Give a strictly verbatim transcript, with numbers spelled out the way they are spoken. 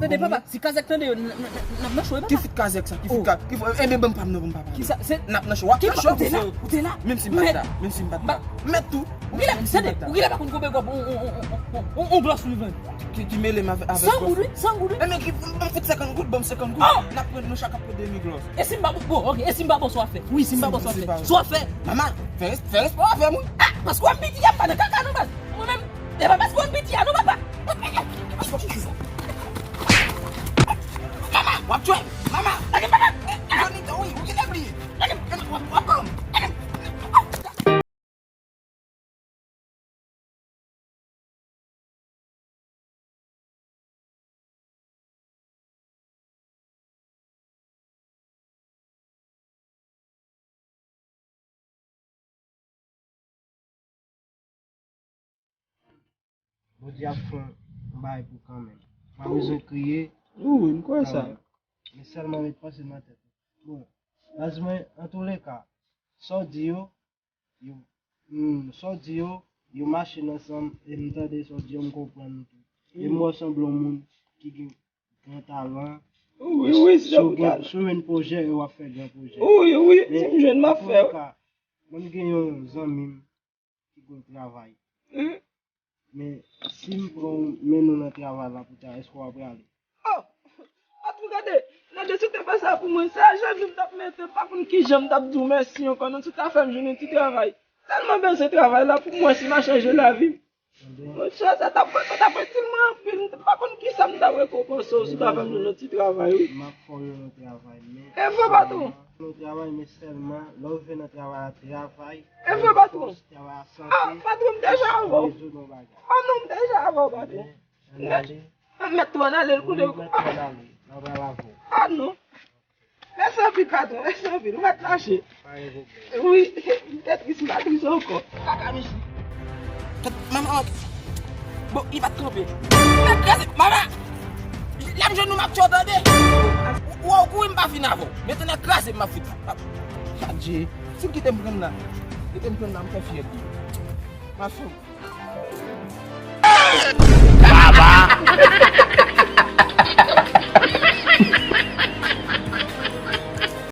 Tande, papa, si Kazèk tande yo, n, n, n, n ap nan cho, wi, papa. Ki fit Kazèk sa? Ki fit Kazèk? Ki fit, enben, ban m pa m non, ban m pa m. Kisa? Se n ap nan cho. W ap nan cho, ou te la? Ou te la? Menm si m pa t la, menm si m pa t la. Mèt tou. Ou genlè, tande, ou genlè pa konn konbyen gòb on, on, on glòs ou jwenn. Ki, ki mele m avè, avè glòs. San goud, wi, san goud, wi. Enben, ki, ban m fout senkant goud, ban m senkant goud. N ap pran, nou chak ap pran demi glòs. E si m pa bon, bon, ok, e si m pa bon, sa w ap fè? Wi, si m pa bon, sa w ap fè? Sa w ap fè? Mama, fè res-, fè respè avè m, wi. Ah, paske w ap piti, y ap pa nan kaka, non, baz. Mwen menm, e pa paske w ap piti a, non, papa. Mama, w ap tchwe m. Mama. Lage m, papa. Johnny, wi, ou genlè bliye. Lage m, w ap, w ap pran m. Lage m. Bondye ap fè yon bagay pou kanmenm. Pa bezwen kriye. Wi, wi, m kwè sa. Kanmenm. Men sèlman met panse nan tèt ou. Bon, baz mwen, antouleka, sa w di yo, yo, hmm, sa w di yo, yo mache ansanm, e m tande sa w di yo, m konprann tou. E m wè w sanble yon moun ki gen gran talan. Wi, wi, si w gen, si w jwenn pwojè, w ap fè gran pwojè. Wi, wi, si m jwenn, m ap fè. Men, antouleka, mwen gen yon zanmi m ki gon travay. Men si m pran w, mennen w nan travay la pou ta, èske w ap prale? Oh! Patwon, gade, gade, si w te fè sa pou mwen, se a jezi m t ap mete, pa konn kijan m t ap di w mèsi ankò, non, si w ta fè m jwenn yon ti travay. Tèlman bezwen travay la pou mwen, si m a chanje lavi m. Monchè, sa t ap, sa t ap itil mwen anpil, m pa konn kisa m ta rekonpanse w si w ta fè m jwenn yon ti travay, wi. M ap fè w yon travay, men. E vre, patwon. Yon travay, men sèlman, lè w rive nan travay la, travay. E vre, patwon. Travay a sante. Ah, patwon, m deja avè w. Rezoud yon bagay. Ah non, m deja avè w, patwon. Men, ann ale. Mèt tou ann ale, l koule. Wi, mèt tou ann ale. N ap al avè w. Ah non. Mèsi anpil, patwon, mèsi anpil. Ou mèt mache. Pa gen pwoblèm. Wi, m te tris, m pa tris ankò. Kaka mesye. Manman, bon, li pa t kanpe. Mèt kraze, manman! Lè m jwenn ou, m ap tchè w, tande? Ou, ou kouri, m pa vin avè w. Mentnan kraze m ap fout. Adje, si m kite m pran l la, kite m pran l la, m fè fyèl. M ap fè w. Baba!